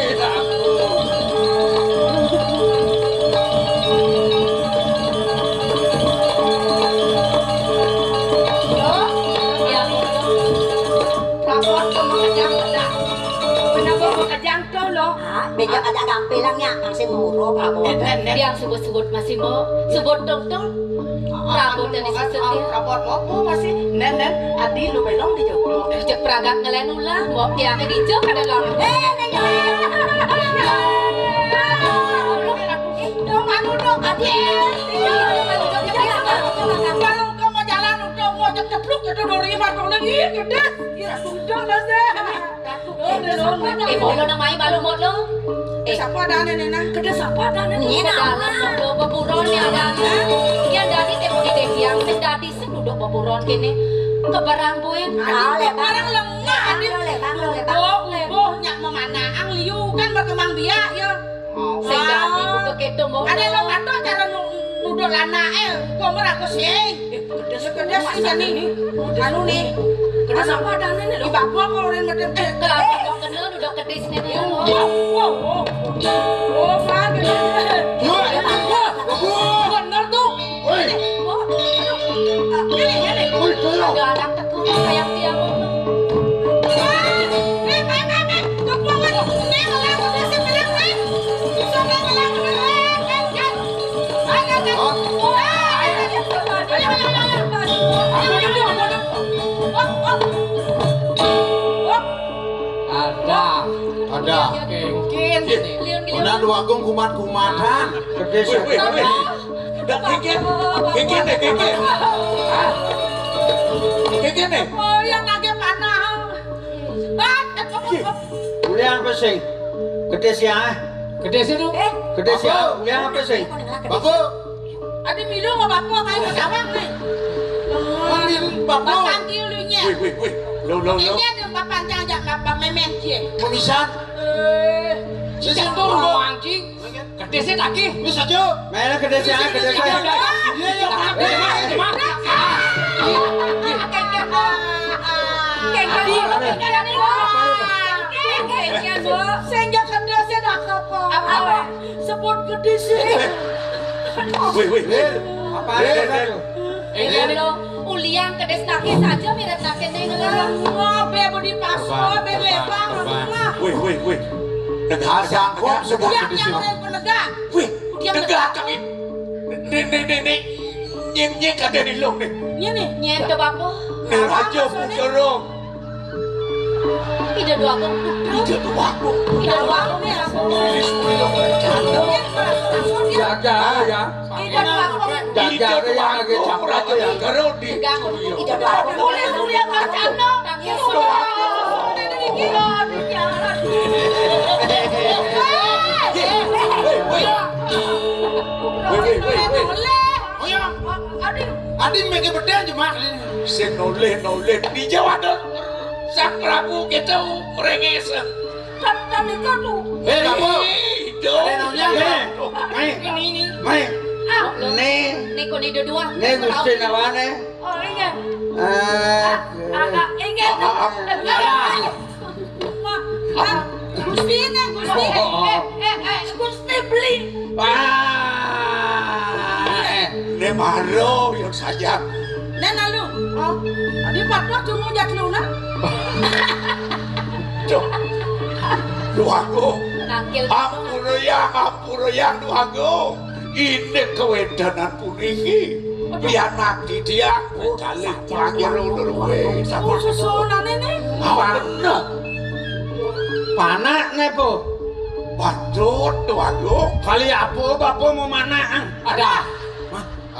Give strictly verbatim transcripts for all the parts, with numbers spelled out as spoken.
Iya. Iya. Prabot, kamu kejang, kejang. Kenapa mau kejang tuh, lo? Ah, beda ada gampelang ya, masih muruk, Prabot. Yang sebut-sebut masih mau, sebut dong, dong. Prabot dan isi setia. Prabot mau, mau masih. Nen, nen, adi lu belong di jogo. Cek pragat ngelen ulah, mau tiangnya di jok ada lor. Eh, nen, nen, nen. Dong, anu dong, adi. Kalau kamu jalan, udah mau cek cepluk, itu dori mah dong lagi, gede. Iya, sudah lah, Zah. Eh, mau lo namai balu mau lo. Eh, sapa adané, Néna? Kedé sapa adané? Nyén. Ke dalam mau lo beburon ya ada. Ya dari tempo di tiang sing dadi sing duduk beburon kéné. Kebarang buin. Ah, lé, Bang. Barang lengah, Bang, Adit. Lé, Bang, lé, Bang. Oh, oh, nyak memanahang liu kan berkembang biak ya. Sing dadi buka kéto mau. Ada lo kato cara nu-, nuduh lanaké, kok ora aku sing. Kedé sing jani. Anu né. Kedé sapa adané lho? Di bawah kok ora medhep. Eh, kok kenal udah kedis né. Oh, oh, oh. Oh, Bang. Wah, wah, wah. Bener tuh. Woi. Ini, ini. Woi, tolong. Galak teko kayak tiang. Wah, eh, eh, eh, eh. Tepung aja. Ini, ini, ini, ini, ini. Ada. Ada. Kéngkén. Ih, udah dua gong kumat-kumatan. Kedé sing. Dah kéngkén. Kéngkén deh, kéngkén. Kéngkén deh. Oh, yang nagih panah. Ulian apa sing? Kedé sing, ah. Kedé sing tuh. Kedé sing, ah. Ulian apa sing? Bapak. Ada milu sama bapak kayak pesawat nih. Manggil bapak. Bapak dulunya. Wih, wih, wih. Lo, lo, lo. Ini ada bapak jangan bapak memen dia. Pemisan. Eh, sing tuh mau anjing. Kedé sing lagi. Wis aja. Mene kedé sing, kedé sing. Iya, iya. Sing Nyebut gedé sih. Wih, wih, wih. Apa? Wih, wih, wih. Iya lo, ulian kedis nangis aja mirip nangis nih. Wah, be budi paso, be lebang. Wih, wih, wih. Negak, negak, negak. Yang, yang penegak. Wih, negak kami. Nih, nih, nih, nih. Nying, nying kadén ilung nih. Nying nih. Nying to bapo. Nih raja pucoro. Ida dua kong putra. Ida dua kong. Ida dua kong nih aku. Ida dua kong. Jaga ya. Ida dua kong. Jaga ya lagi cakap ya. Ida dua kong. Boleh tuh yang wacana. Woi, woi, woi, woi. Aduh. Adi mege bedén jemak ini. Sing nolih-nolih di Jawa tuh. Sang Prabu kita merengesen. Tan, tan itu tuh. Eh, kamu. Itu. Ada namanya. Mai. Ini, ini. Mai. Ah, lo. Nih. Nih, kok ini dua. Nih, Gusti nawane. Oh, iya. Eh. Ah, ah, ah, ingat. Ah, ah, ah. Iya. Mak, ah, Gusti ini, Gusti. Oh, oh, oh. Eh, eh, eh, Gusti beli. Wah, eh, ne maro yang saja. Ne lalu. Oh, adi patut cuma jatlu na. Duh. Duh aku. Nangkil. Ampura yang, ampura yang, duh aku. Ini kewedanan puniki. Pianak didiak kalih panggil ulur kowe. Oh, susunane ne. Apa? Panakne, Po? Patut, Tuanku. Kali apa bapa mau manak? Ada.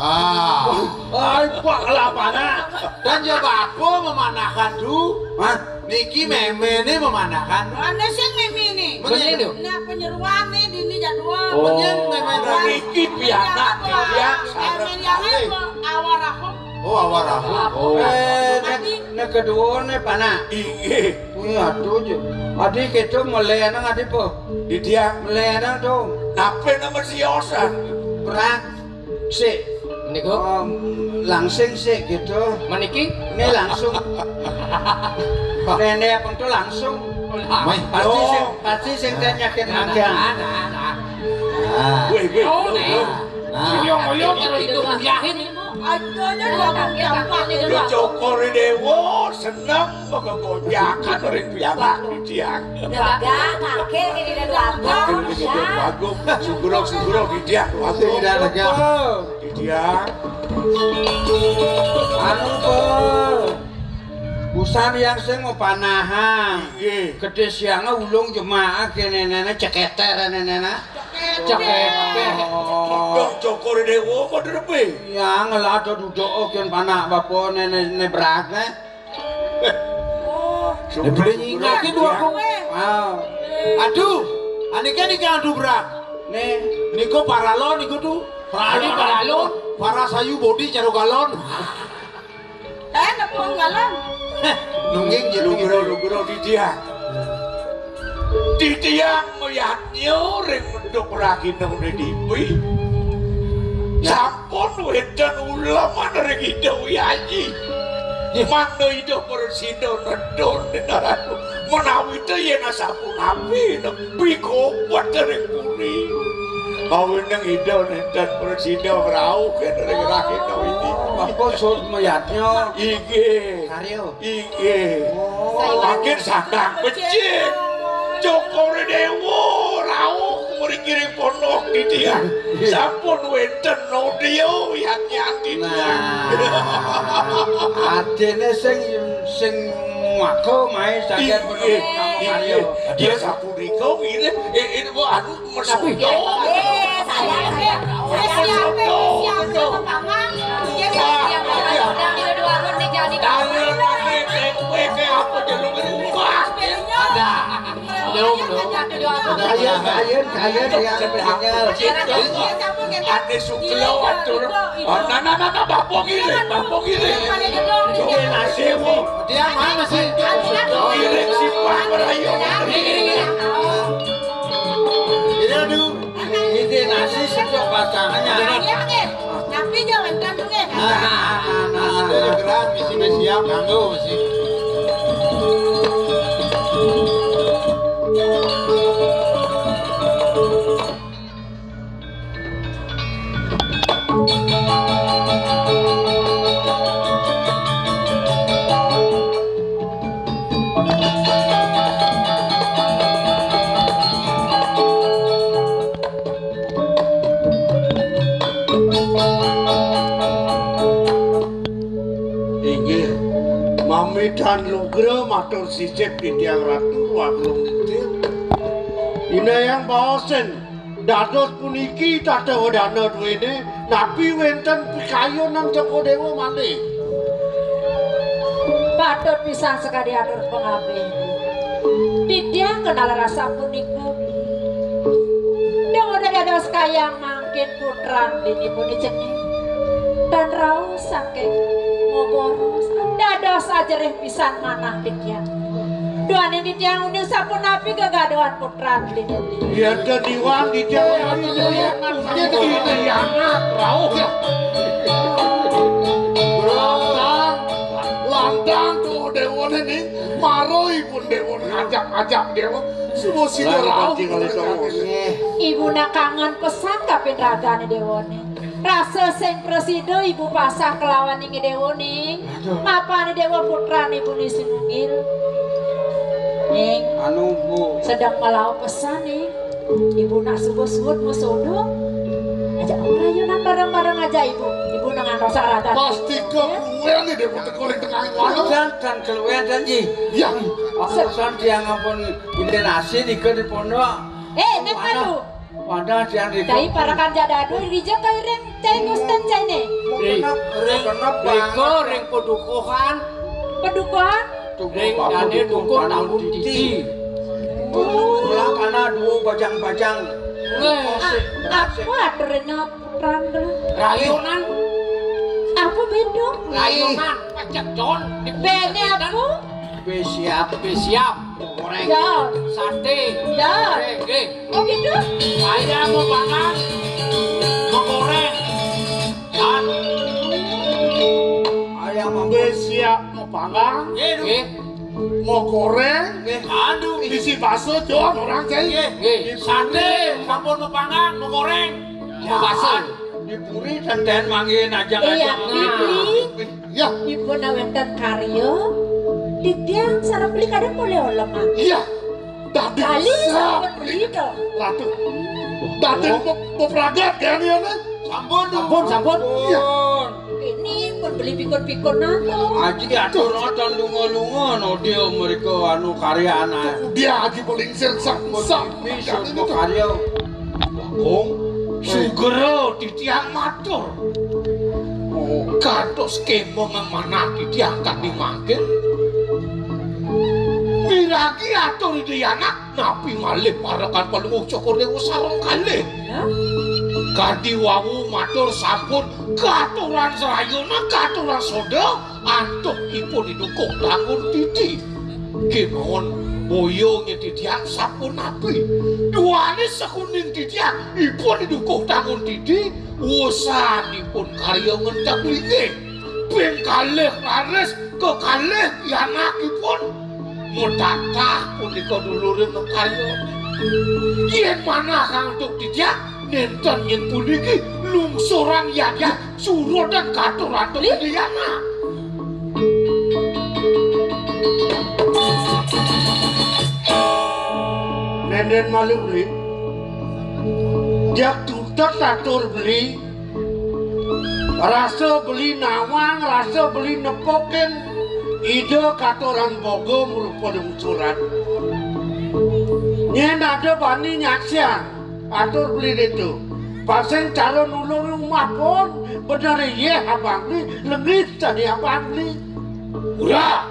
Ah. Ai, Pak, lah panak. Dan ya bapa memanakan tu. Hah? Niki meme ni memanakan. Ane sing meme ni. Bener tu. Nah, penyeruan ni dini jadwal. Oh. Bener meme. Niki pianak dia. Meme yang apa? Awarahum. Oh, awarahum. Oh. Eh, nek, nek kedua ni panak. Inggih. Kuwi atuh, Ju. Adi keto melenang adi po. Didiang. Melenang to. Nape nama siosan? Berat. Sik. Niku? Om, langsing sik gitu. Meniki? Ini langsung. Nene apa tuh langsung? Mai. Pasti sing, pasti sing dia nyakin anggang. Ah. Weh, weh. Oh, nah. Nah. Oyong-oyong terus itu kuliahin. Aduh, aduh, aduh, aduh. Cokor Dewa seneng menggojakan ring pianak didiang. Negak, nangkil gini dan lagu. Nangkil gini dan lagu. Sugro, sugro, didiang, lagu. Tidak negak. Didiang. Anu, Po. Busan yang sing mau panahang. Nggih. Gedhe siange ulung jemaah kene nene ceketer nene. Cekek. Dong Cokor Dewa apa drepe? Ya ngelah do duduk, oh, kian panak bapa ne, ne, ne berat ne. Oh. Ne beli nyingok ki dua kong. Ah. Aduh, anike niki adu berat. Ne. Niko paralon niku tu. Paralon, paralon. Para sayu bodi caro galon. Eh, nepung galon. Nungging jero. Lugro, lugro didiang. Didiang mayatnya ring menduk ragina dipi. Sampun wénten uleman ring Ida Wyayi. Mangda Ida Presida nedun nenaraku. Menawi ta yén asapunapi nepi kopet ring puri. Awining Ida nénten Presida ngrauh ring ragina ini. Apa sud mayatnya? Inggih. Karya. Inggih. Oh. Mangkin sandang becik. Cokor Dewa rauh mriki ring pondok didiang. Sampun wénten nodya wihatnyan didiang. Nah. Adene sing, sing mako mae saking pondok Karya. Inggih. Dia sapunika ngiring, eh, eh, anu, Mesodo. Eh, saya, saya, saya siap, siap, siap, Paman. Iya, siap, siap. Wah, iya. Dua tahun nih jadi. Tangan lagi, kowe ke apa, jeluk rumah? Ada. Belum, belum. Kayen, kayen, kayen, ya, tinggal. Ade suglo atur. Oh, nah, nah, nah, nah, Bapong ini, Bapong ini. Coba nasib. Dia mana sih? Ngiring si Pak Merayu. Ini, aduh. Ini nasi sedok pacangannya. Tapi jangan kan tuh, eh. Nah, nah, nah, nah, ada gerak, misi siap, kanggo, misi. Ira matur sisip titiang Ratu Agung Inggil. Inayang baosin dados puniki tata wedana duene, napi wenten pikayunan Cokor Dewa malih? Patut pisan sakadi atur pangabih. Titiang kenal rasa punika. Dong udah dados kayang mangkin putran dini puni cening. Dan rauh saking moboros dados ajerih pisan manah titiang. Duaning titiang uning sapunapi gegaduhan putran dini. Yen kediwang titiang uning, yen kediwang rauh. Lantang, lantang tuh dewa ning, maro ipun dewa ngajak-ngajak dewa. Semua sida rauh. Ibu nak kangen pesan kapin ragane dewa ning. Rasa sing prasida ibu pasah kelawan inggih dewa ning. Aduh. Mapane dewa putran ibu ni sinunggil. Ning. Anu, Bu. Sedang melau pesan ning. Ibu nak subuh suud musodo. Aja ora yo nak bareng-bareng aja ibu. Ibu nang antosa rata. Pasti keluar nih dewa teko ning tengah walo. Dan, dan keluar dan ji. Ya. Aku pesan tiang ampun inten asin ika di pondok. Eh, nek Waduh. Wadah tiang riko. Cai parakan jadadu rija kai ring cai Gusten cai ne. Ring, ring, riko ring pedukuhan. Pedukuhan? Ring dane dukun tambun titi. Pulang kana dua bajang-bajang. Weh. Apa aturina putran tu? Rayonan. Apa beda? Rayonan. Pacak John. Bene apa? Be siap. Be siap. Goreng. Ya. Sate. Ya. Goreng. Eh. Oh gitu? Ayam mau panggang, mau goreng. Dan ayam mau be siap mau panggang. Eh, eh. Mau goreng. Eh. Aduh. Isi bakso John orang cai. Eh, eh. Sate, sampun mau panggang, mau goreng. Ya. Mau bakso. Di puri tenten mangin aja. Iya, ngajak. Nah. Pipli. Ya. Ipun awenten karya. Titiang sareng beli kadang boleh oleman. Iya. Dadi kali sa- sampun beli to. Ratu. Dadi pe-, pepragat kan ya, Nek? Sampun, sampun, sampun. Iya. Ini pun beli pikun-pikun nanto. Aji atur nonton lunga-lunga no dia mereka anu karya anak. Dia aji paling sirsak. Bisa karya. Bagong, sugera titiang matur. Oh, kantos kemeng manah titiang kadi mangkin. Miragi atur Ida Yanak, napi malih parekan Palungguh Cokor Dewa sareng kalih. Ya. Kadi wau matur sampun katuran sarayana, katuran soda, antuk ipun idukuh tangun titi. Kemawon boya nyetitian sapunapi. Duane sekuning titian ipun idukuh tangun titi, wusanipun karya ngenteg linggih. Ping kalih raris kekalih pianakipun. Metatah punika duluring karya. Yen manah antuk titian, nenten yen puniki lungsuran yadya surodan katur antuk Ida Yanak. Nenden malu beli. Jak tutet atur beli. Rasa beli nawang, rasa beli nepukin Ida katuran boga mrupa lungsuran. Yen ada bani nyaksian, atur beli ditu. Pasing cara nulung umah pun, bener yeh abang beli, lengit tadi abang beli. Ura!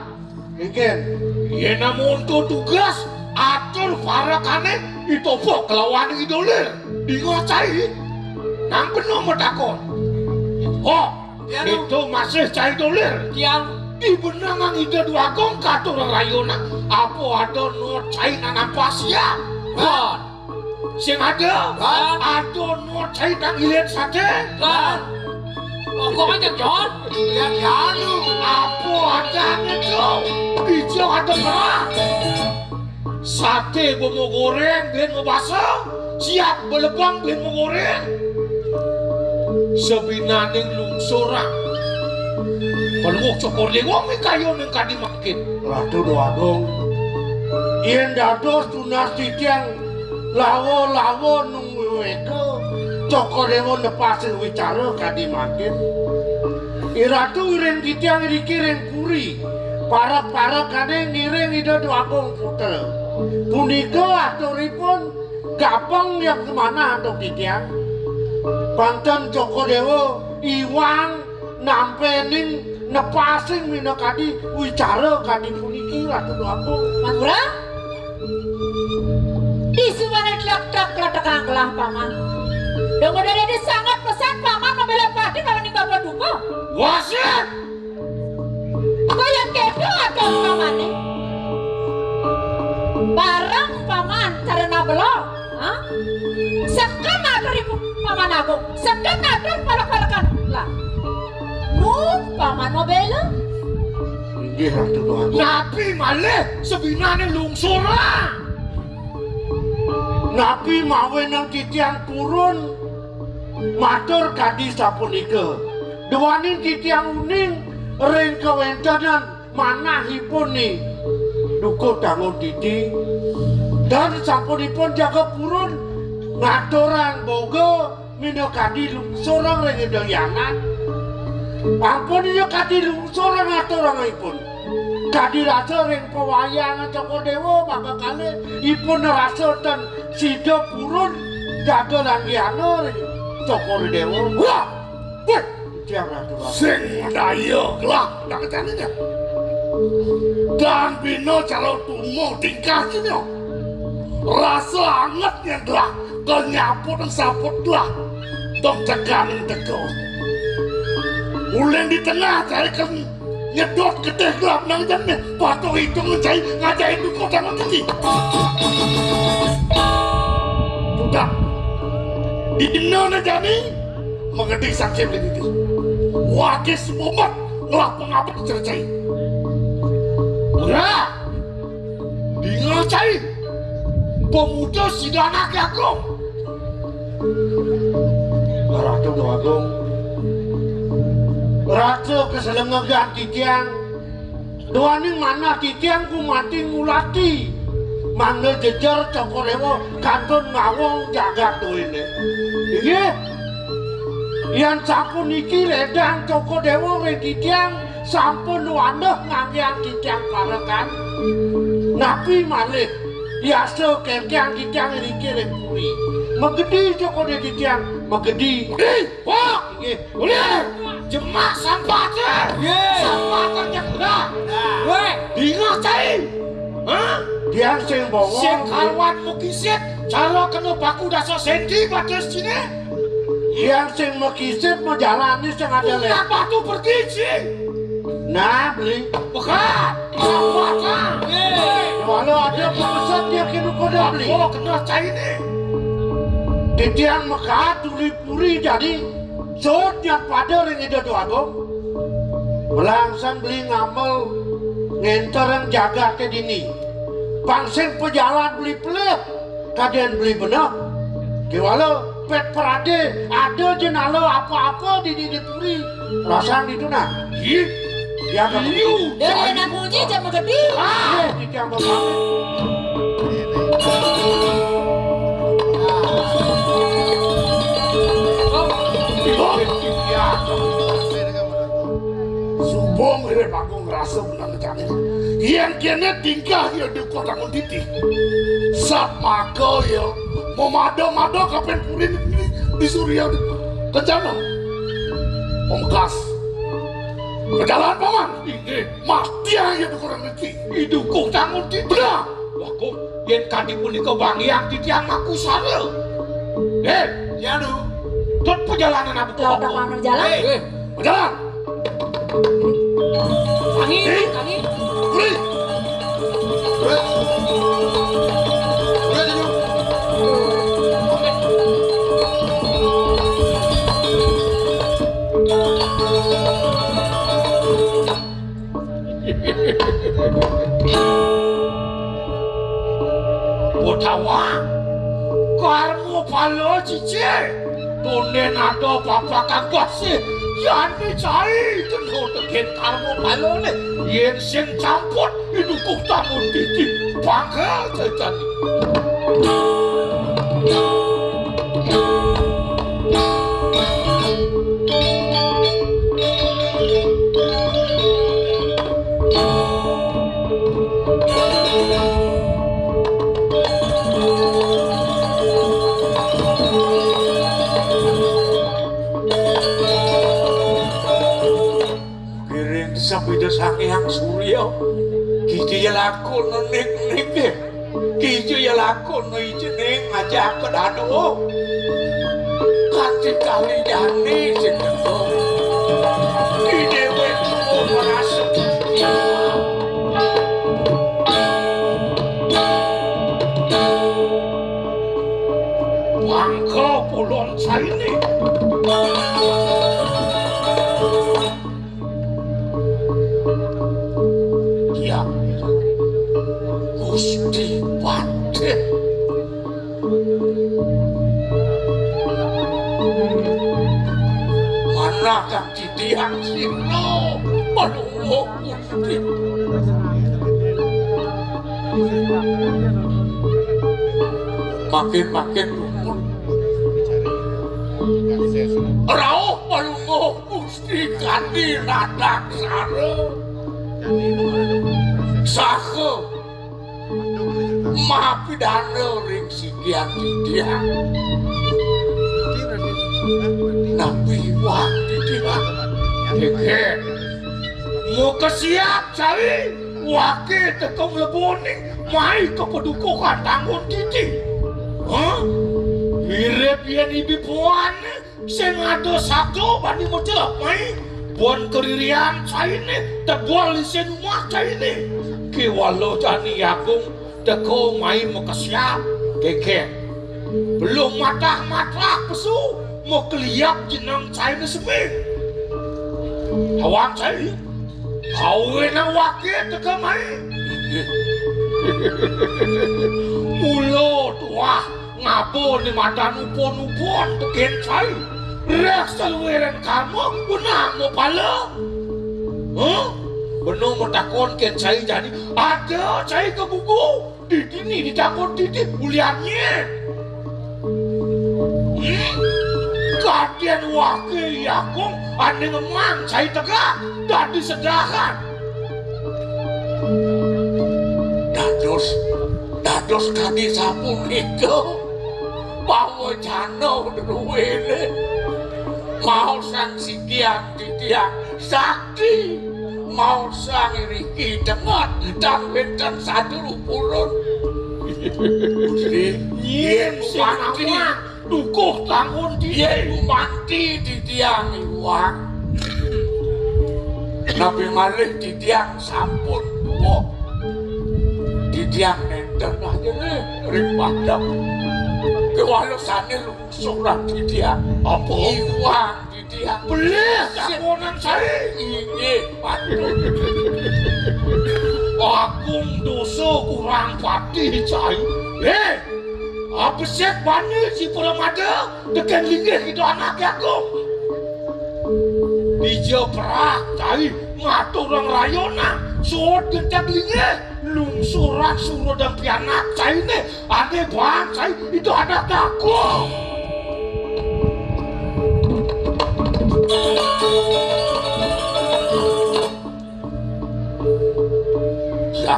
Nggih. Yen amonto tugas, atur parekane itopo kelawan Ida Lir. Dingo cai. Nang beno matakon. Oh, ya, itu masih cai Ida Lir. Yang dibenangang Ida Dwagung katur rayona. Apa ada no cai nanam pasia? Kan. Sing ada? Kan. Ada no cai nang ilen sate? Kan. Kok aja, John? Ya, ya, lu. Apa ada itu? Ijo ada merah. Sate bomo goreng, ben mau basah. Siap belebang, ben mau goreng. Sebinaning lungsurang. Pelungguh Cokor Dewa mikayo ning kadi mangkin. Ratu Dwagung. Yen dados tunas titiang lawa-lawa nunggu eka, Cokor Dewa nepasin wicara kadi mangkin. Iratu iring titiang riki ring puri. Parek-parekané ngiring Ida Déwagung Putra. Punika aturipun gabeng yang kemanah antuk titiang. Pang ten Cokor Déwa iwang nampening nepasing minakadi wicara kadi puniki, Ratu Déwagung. Manurang? Di sumané kletek-kletekang gelah paman. Dong udah dadi sanget pesan paman membela pati kawan ning bapak duka. Wasit! Kaya kéto atur pamané. Bareng paman cara nabela, ha? Seken atur ibu paman agung, seken atur para-parakan. Lah, nu paman mau bela? Inggih, Ratu Déwagung. Napi malih sebinané lungsurang? Napi mawinan titiang purun matur kadi sapunika? Duaning titiang uning ring kawéntenan manahipun Ni Dukuh Tangun Titi. Dan sampunipun jaga purun ngaturang boga minakadi lungsurang ring Ida Hyang Anan. Ampun iya kadi lungsurang aturangipun. Kadi rasa ring pawayangan Cokor Déwa mangga kalih ipun rasa ten sida purun jaga langgihana ring Cokor Déwa. Wah! Wih! Tiang Ratu Ratu. Sing madaya gelah nang janinya. Dan bina cara tumo tingkah jina. Rasa anget yang gelah, kenyaput saput gelah. Tong cekan teko. Uling di tengah cari kan nyedot getih gelah nang janinya. Patuh hitung cai ngajai duko tangan tadi. Sudah. Dina na jani. Mengedi saking dadi. Wakis mumet ngelah pengabet cerecai. Ora. Dinga cai. Pemuda sidana agung. Ratu Déwagung. Ratu keselengegan titiang. Duaning manah titiang gumanti ngulati. Mangda jejer Cokor Déwa kantun ngawong jagat duéné. Inggih. Yén sapuniki ledang Cokor Déwa ring titiang sampun waneh nganggéang titiang parekan. Napi malih yasa kéngkén titiang iriki ring puri. Magedi Cokor Déwa titiang, magedi. Ih, Pak! Nggih. Ulih! Jemak sampate! Nggih. Sampate nyebrang! Wéh! Bingah cai! Hah? Tiang sing bongol. Sing karuan mukisit, cara kena paku dasa sendi batis sini. Tiang sing makisit majalani sing ada lé. Nak batu bergiji. Nah, beli. Pekat! Sampate! Nggih. Walau ada pemesan dia kena koda beli. Oh, kena cai ni. Titiang mekat tuli puri jadi sut nyat pada ring Ida Déwagung. Melangsan beli ngamel ngenterang jagaté dini. Pang sing pajalan beli pelih kadén beli beneh. Kéwala pét pradé ada jenala apa-apa dini di puri. Rasan ditu nah. Ih, ya kan. Liu. Dia dia nak kunci jam gede. Ah, di jam berapa? Subong ire bagung rasa menang jangin. Yen kene tingkah ya duko tangun titi. Sapaka ya memado-mado kapen purin ini di surya kencana. Pembekas. Pejalan paman. Inggih. Mati ya duko tangun titi. Iduko tangun titi. Benar. Wah, kok yen kadi punika wangiang titiang makusara. Eh, ya, Nu. Tut perjalanan aku ke Kota Bogor. Mana jalan? Eh, berjalan. Angin, eh, angin. Uri. Uri. Uri, Uri. Utawa karma pala cici. Tunden ada bapak kang kasih. Yan dicai kena tegen karma palane. Yen sing campur idukuh tamun titi. Bangga jajane. Sang Hyang Surya, kija ya lakuna nik-nik ya. Kija ya lakuna ijening ajaka dadua. Kanti kali jani sing teka. Di déwék tuwa marasa. Bangka pulon saini. Ya, Gusti Patih. Mana kang titiang sira? Aduh, Gusti. Makin-makin dumun. Rauh palungguh Gusti kanthi nadaksara. Saha mapidana ring sikian titiang. Napi iwang titiang? Kénkén. Makesiab cai, waké teka nglebonin mai ka padukuhan tanggun titi. Hah? Mirib yén ibi puané sing ada sabda bani macelep mai, buin karirian cainé, tebel isin umah cainé. Kéwala jani agung teka mai makesiab, kénkén. Belum matah-matah pesu, makeliab jeneng cainé semeng. Awang cai, awinan waké teka mai. Mula tuah ngaba né madan upun-upun tekén cai. Réh saluiran kama wenang mapala. Hah? Bena matakon kén cai jani. Ada cai ka gugu. Dini ditakon titi ulian nyén. Hmm? Kadén waké agung ané ngemang cai tegak dadi sedahan. Dados, dados kadi sapunika pawecana druéné. Maosang sikian titiang sakti, maosang iriki tenget, tan wénten sadurung purun. Gusti, yén sing mati, dukuh tanggun titi. Yén mati titiang iwang. Napi malih titiang sampun tuwuh. Titiang nénten aja ring padem. Kéwala sané lungsuran titiang. Apa? Iwang titiang. Pelih takonan saé. Inggih, patut. Agung dosa kurang pati, cai. Éh, abesik bani si pramada tekén linggih ida anaké agung. Dija perah cai ngaturang rayana, suud gentek linggih, lungsuran surudan pianak cainé, ané baan cai ida anaké agung. Ya.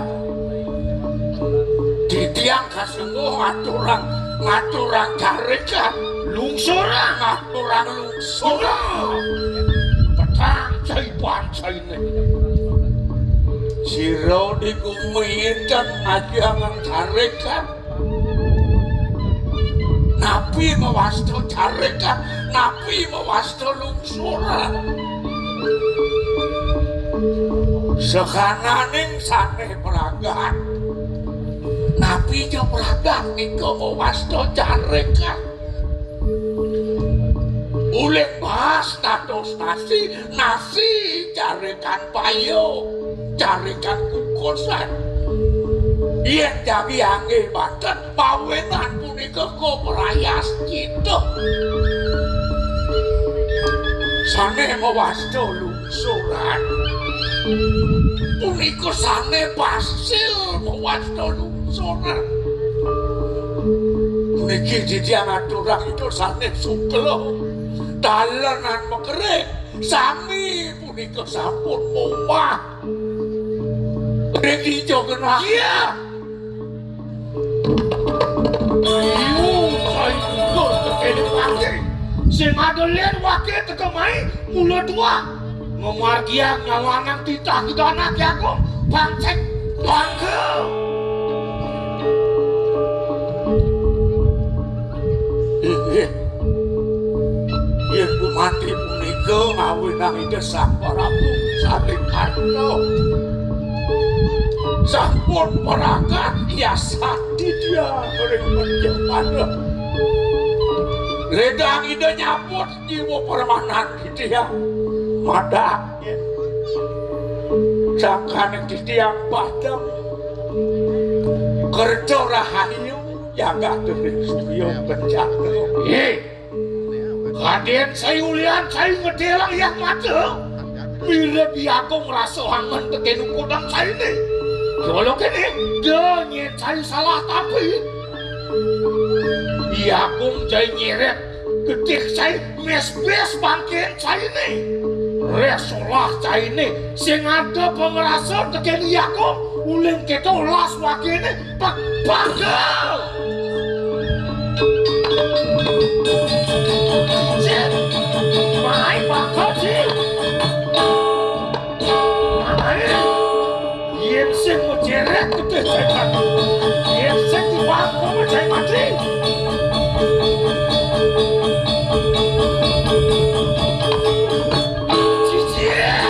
Titiang kasengguh ngaturang, ngaturang carikan. Lungsurang ngaturang lungsur. Petang cai bangsa ini. Sira di gumi édan ngajiangang carikan. Napi mawasta carikan, napi mawasta lungsuran. Sakananing sané pragat. Napi ja pragat nika mawasta carikan. Uling bahas dados nasi, nasi carikan payu, carikan kukusan. Yén jagi anggé banten, pawinan punika kaprayascita. Sané mawasta lungsuran. Punika sané pasil mawasta lungsuran. Puniki titiang aturang ida sané sukla. Dalenan makering. Sami punika sampun momah. Ring dija genah. Iya. Iu, sai mundur tekén waké. Sing ada lén waké teka mai mula tuah. Mamargiang nyawanang titah Ida Anak Agung, pancen bangga. Inggih. Yen gumanti punika ngawinang Ida Sang Prabu sané karya sampun pragat yasati titiang ring panjenengan. Ledang Ida nyambut jiwa permanan titiang. Madak yen sangkaning titiang padem kerja rahayu jagat ring suya kencana. Kadén sai ulian sai ngedelang yang mata. Mila biagung rasa angen tekén ukudan sainé. Kala kéné, da nyén sai salah tapi. Biagung jai nyeret, gedik sai mesbes bangkén sainé. Reh solah sainé, sing ada pangrasa tekén biagung, uling kéto las wakéné, Pak, Pak! Cik! Mai, Pak, Cik! Mai! Yén sing mejeret gedé cai mati. Yén sing dibangkong cai mati. Cicik!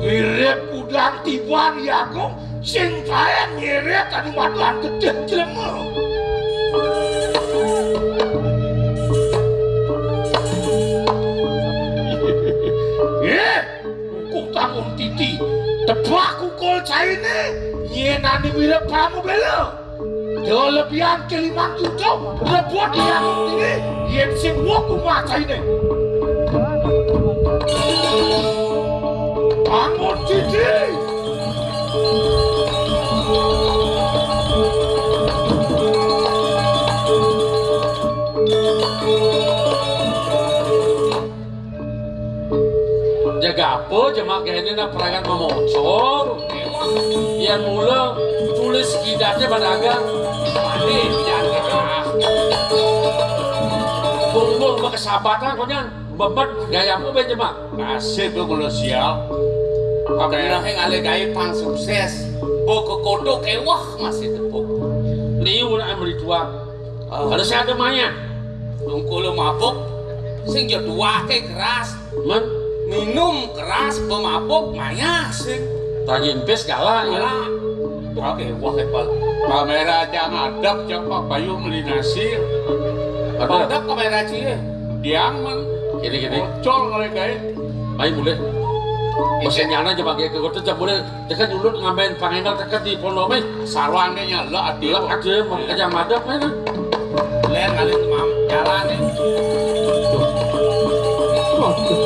Mirip udang tiban ya aku sing kaen ngirit anu maduan gedhe jelema. Eh, kuku tangun titi, tebak kukul caine, nyenani wira pramubela. Dolebian keliman tutup, rebut yang ini, yen sing wong kumacaine. Bangun titi. Jaga apa jemak kene nak perangan memoco. Yang mula tulis kidatnya pada agak mati jangan ah. Bumbung berkesahabatan konyang bebet gaya apa be jemak. Nasib tu kula sial. Pamenahe ngalih gawe pang sukses. Mbok kekothok ewah masih tepuk. Liu nak mrituak. Ah. Kalau saya ada maya. Tungkul mabuk sing ya duwake keras. Men minum keras pemabuk maya sing. Tadi empis galak ya. Galak. Oke, wah hebat. Kamera aja ngadep cok Pak Bayu meli nasi. Ada. Ngadep kamera cie. Diang men. Gini gini. Muncul kali gawe. Ayo boleh. Mesin nyana aja pakai ke kota aja boleh. Tekan dulu ngambil pangenal tekan di pondok meh. Sarwane nyala ati. Lah ada mau kerja madep meh. Len kali mam jalan nih. Waduh. Waduh.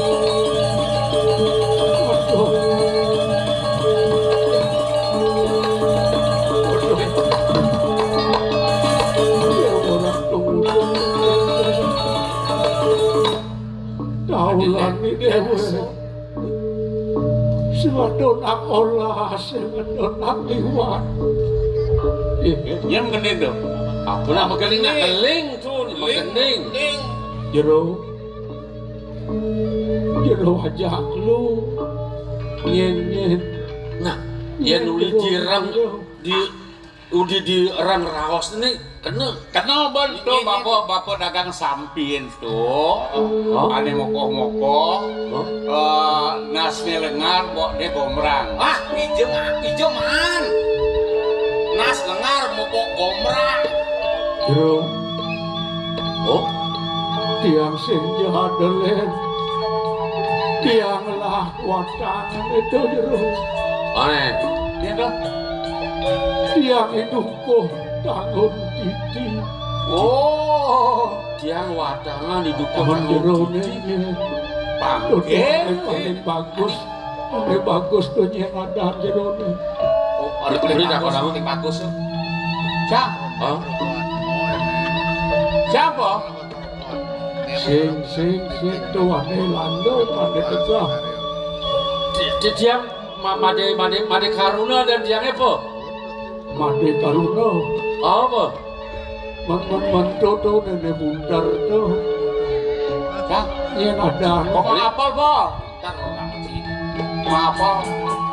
Waduh. Ya ora tunggu. Taulan iki dhewe. Sing wadon nak olah, sing wadon nak liwat. Yen ngene to. Apa nak megeling nak keling to, megeling. Jero. Jero wajah lu. Yen yen. Nah, yen uli dirang di Udi di rang raos ni kena. Kena ben tu bapa-bapa dagang sampin tu. Hah? Ane mokoh-mokoh. Hah? Eh, nasne lengar, bokne gombrang. Wah, ijem, ijeman. Nas lengar mupuk gombrang. Jero. Oh, tiang sing jahat, Len. Tiang lah watangan itu, Jero. Aneh. Iya, toh? Tiang iduh Kok tangun titi. Oh, tiang watangan di dukuh tangun jerone titi. Pangke. Paling bagus. Paling bagus to nyeng adan jerone. Oh, ada berita apa nama? Paling bagus. Siapa? Hah? Siapa? Sing, sing, sing, tuh ané landung, ané tegah. Ti-, ti-, tiang ma-, madé, madé, madé karuna dan tiangé apa? Madé karuna. Apa? Men-, men-, men-, tuh, tuh, Néné Buntar tuh. Hah? Yén ada. Pokok apal, Pol. Ntar orang sih. Maaf, Pol.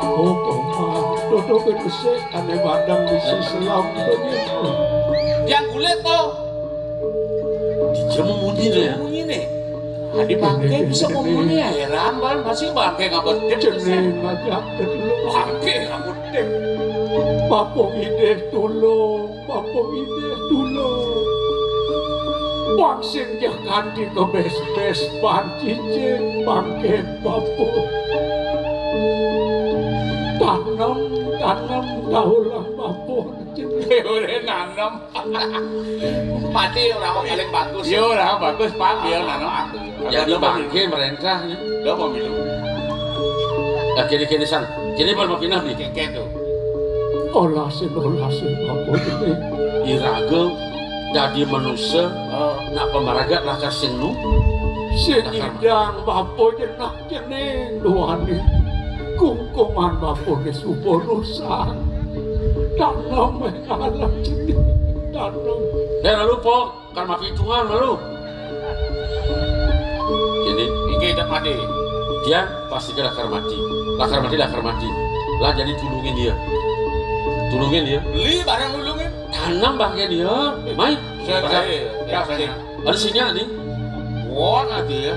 Oh, kok maaf. Tuh, tuh, tuh, sik, ané badang di si selam tuh, gitu. Yang kulit tuh. Dia mau munyi deh ya. Munyi nih. Tadi bangké bisa ngomongnya, heran, Bang. Masih bangké nggak berdip. Jeneng aja dulu. Bangké nggak berdip. Bapa Gidé tulung, Bapa Gidé tulung. Bang sing ja kanti kebés-bés, bang cicing, bangké bapa. Tanem, tanem, kaulah bapa. Udah nanem. Padi orang paling bagus. Yo, orang bagus, Pak. Yo, nano aku. Jadi bangké merentah nih. Lo mau minum? Nah, kini-kini san. Kini baru mau pindah nih. Kengke tuh. Olasin, olasin, apa ini? Iraga dadi manusa, oh, nak pamaragat lakar sing nu. Sing nyidang bapa jenah. Cening duaning kungkungan bapané suba rusak. Tanem alam cening, tanem. Dah lalu, Pok, kan mati hitungan lalu. Ini. Inggih, dak mati. Dia pasti lakar mati. Lakar mati, lakar mati. Lah jadi tulungin dia. Tulungin dia. Beli barang nulungin. Tanem bangké dia. Mai. Saya, barang. Saya, saya, saya. Ada sinyal nih. Wah, nanti ya.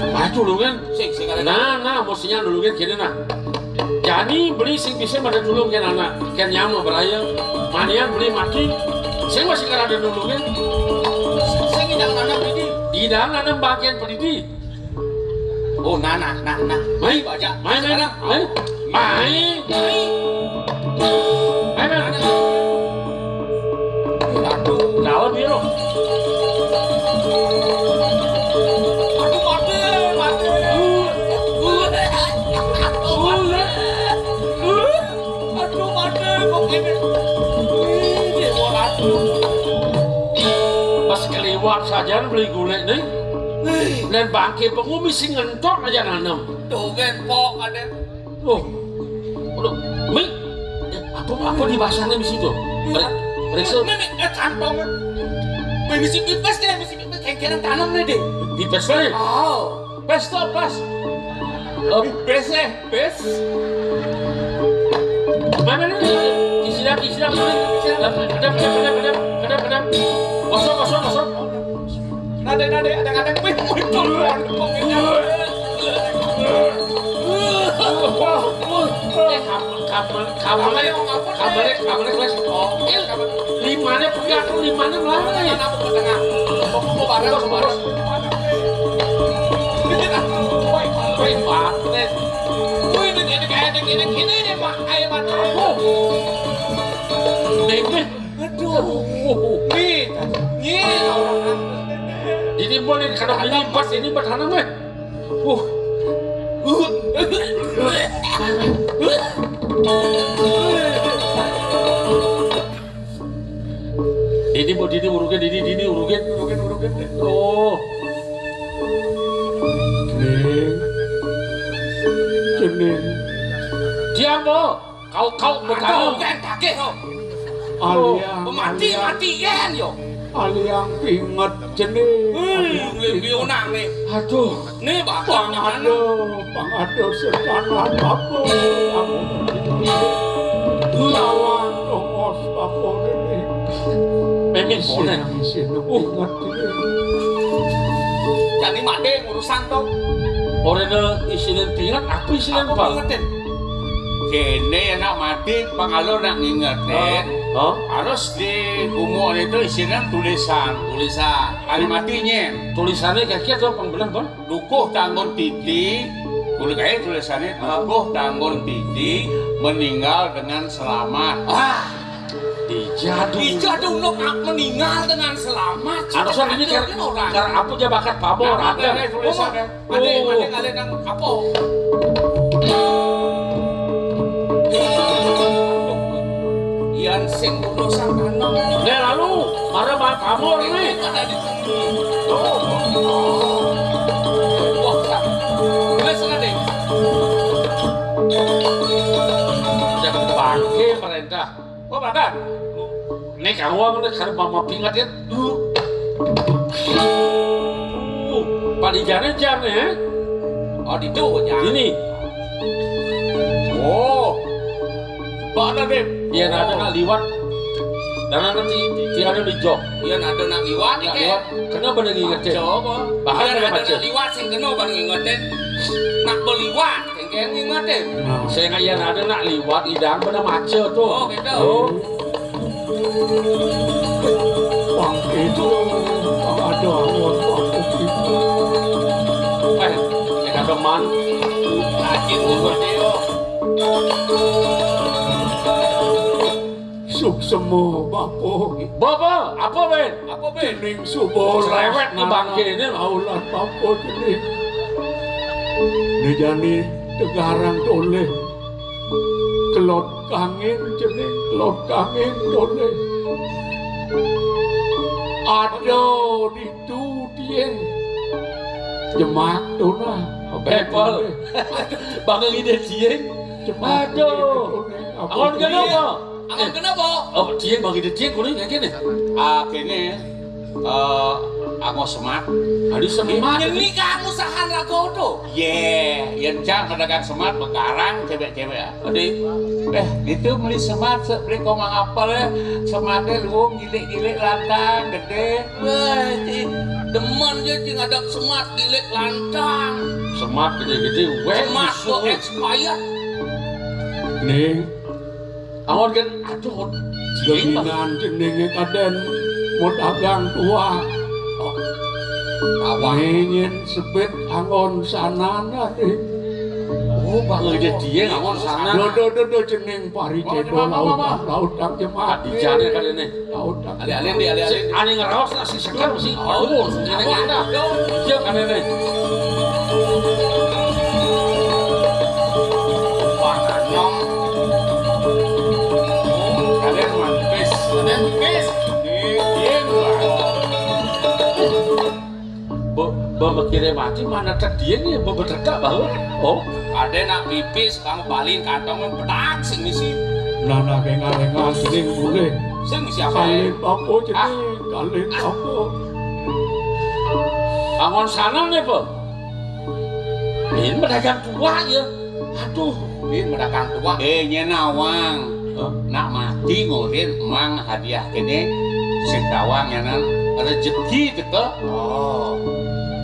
Maju lu kan. Sing, sing ada. Nah, nah, mau sinyal dulu kan, gini nah. Jani beli sing bisa pada dulu kan anak, kan nyama beraya. Manian beli mati. Sing masih kan ada dulu kan. Sing tidak nanam ini. Tidak nanam bagian pendidik. Oh, nah, nah, nah, nah. Mai, baca. Mai, mai, mai. Mai. Mai. Mai, mai. Aduh, dalam ya, loh. Aduh, mati, mati. Aduh, mati, kok ini. Wih, dia mau racun. Pas keliwat saja beli gulai nih. Nih. Dan bangké pengumis sing ngentok aja nanem. Tuh, kan, Pok, ada. Oh. Aduh, Mi. Eh, apa, apa di basahnya di situ? Iya. Periksa. Mi, mi, eh, kantong. Mi, misi pipes deh, misi pipes. Kengkenen tanam nih, deh. Pipes nih. Oh. Pes tuh, pes. Eh, pes, eh, pes. Mana nih? Isi dah, isi dah, isi dah. Kedap, kedap, kedap, kedap, kedap, kedap. Kosong, kosong, kosong. Nade, nade, ada, ada. Wih, wih, wih, wih. Eh, kabel, kabel, kabel, kabel, kabel, kabel. Oke, kabel. Limanya pegat, limanya melangkah. Mana, mana, mana, mana, mana. Bos, bos, bos. Wih, wih, wih. Wih, ini, ini, ini, ini, ini, Mak. Ayo, Mak. Oh. Ini, ini. Aduh. Nih, nih, orang. Ini boleh kalau ini pas ini pas tanam, eh. Uh. Ini mau ini urukin, ini, ini urukin, urukin, urukin. Oh. Ning. Cening. Diam, Bo. Kau, kau bertahan. Aduh, kan kakek, oh. Aliang, mati, aliang. Matian, yo. Aliang pinget cening. Wih, lebih unang nih. Aduh. Nih, Bang. Pangado, pangado setanah apa? Lawan tongos apa ini? Pengen isin, boleh. Isin, pinget cening. Jadi mati urusan tuh. Orangnya isinin pinget, apa isinin, Pak? Pingetin. Kéné nak mati, pangalo nak ngingetin. Hah? Harus di gumuk itu isinya tulisan. Tulisan. Ari mati nyén. Tulisannya kaki atau pang belah, Bang? Dukuh Tanggun Titi, kulit aja tulisannya, hah? Dukuh Tanggun Titi meninggal dengan selamat. Ah, dijadu. Dijadu, nok, meninggal dengan selamat. Harusnya ini kan, kan orang. Kan apa aja bakat pabor, nah, ada. Ada tulisannya. Ada, oh. Ada, ada nang apa? Iya, Dan sing kudu sang tanom. Nek lalu, mara bang kamur ni. Ada di sini. Oh, oh. Wah, sang. Gelas ada. Jangan bangke perintah. Oh, makan. Nek kamu apa nek kada mama pingat ya? Uh, padi jana jam ni, eh? Oh, di tu jam. Ini. Oh. Mana, Dip? Iya, ada nak liwat. Dan nanti tiada di jok. Iya, ada nak liwat, nak liwat. Kenapa nak ngingetin? Coba. Bahkan iya, ada nak liwat, sing kenapa nak ngingetin? Nak beliwat, kengkeng ngingetin. Nah. Saya nggak iya, ada nak liwat, idang pada maca tu. Oh, gitu. Oh. Bang itu, bang ada awak bang kopi. Eh, kita teman. Lagi umur dia. Suksema bapa. Bapa, apa, Ben? Apa, Ben? Cening suba. Cerewet ni bangke ni. Aulan bapa cening. Ni jani tegarang toleh. Kelot kangin cening, kelot kangin toleh. Ada di tu tiang. Jemak tu nah. Bepel. Bangun ide tiang. Jemak. Aduh. Awan kenapa? Awan kenapa? Oh, tiang bagi ide tiang kuning yang kini. Ah, kini. Eh, aku semat. Adi semat. Ini kamu sahan raga tu. Ye, yang cang pedagang semat begarang cewek-cewek. Adi, eh, itu beli semat, beli komang apel ya. Sematnya luung gilik-gilik lantang, gede. Wah, demen je cing ada semat gilik lantang. Semat gede-gede, weh. Semat expired. Ning, Awan kan, aduh, geminan jenenge kaden mau dagang tua. Awan. Ningin sebet angon sanan ade. Oh, bang aja dia angon sanan. Do do do do jeneng pari cedo laut laut kang jemat. Di jane kadene. Laut kang. Ale-ale di ale-ale. Ane ngeraos nasi seger mesti. Oh, sing kene kene. Iya, kene ne. Wah, nyong. Kalian mantis. Kalian pipis. Di, di, Be, be, mikire mati mana tedien ya, be, betegak bahwa. Oh. Ada nak pipis, kamu balikin kantong, pedang sing ngisi. Nah, nah, kengal-kengal, sing boleh. Sing ngisi apa? Kalin apa, jadi kalin apa? Angon sana nih, Pak. Ini pedagang tua ya. Aduh, ini pedagang tua. Eh, nyena awang. Hah? Nak mati ngurin emang hadiah kene sing tawang nyanan rezeki teka. Oh.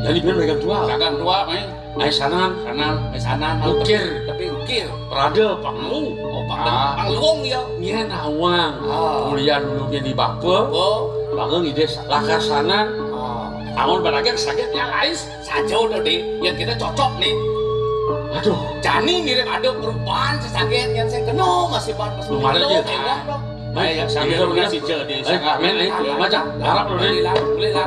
Jadi pedagang tua. Pedagang tua, mai. Ai sanan. Sanan, ai sanan. Ukir. Tapi ukir. Perada, panglu. Oh, panglu. Ah. Pangluung ya. Nyena awang. Ah. Kuliah dulu ke di bapa. Oh. Bangun ide lakar sanan. Ah. Amun pedagang sakit ya, ais. Saja udah deh, yang kita cocok nih. Aduh. Jani mirip ada perubahan sesaget yang saya kenal masih ban masih. Kemarin dia. Ayo, sambil udah si jadi. Ayo, main, ayo, macam. Harap lu nih. Boleh lah, boleh lah.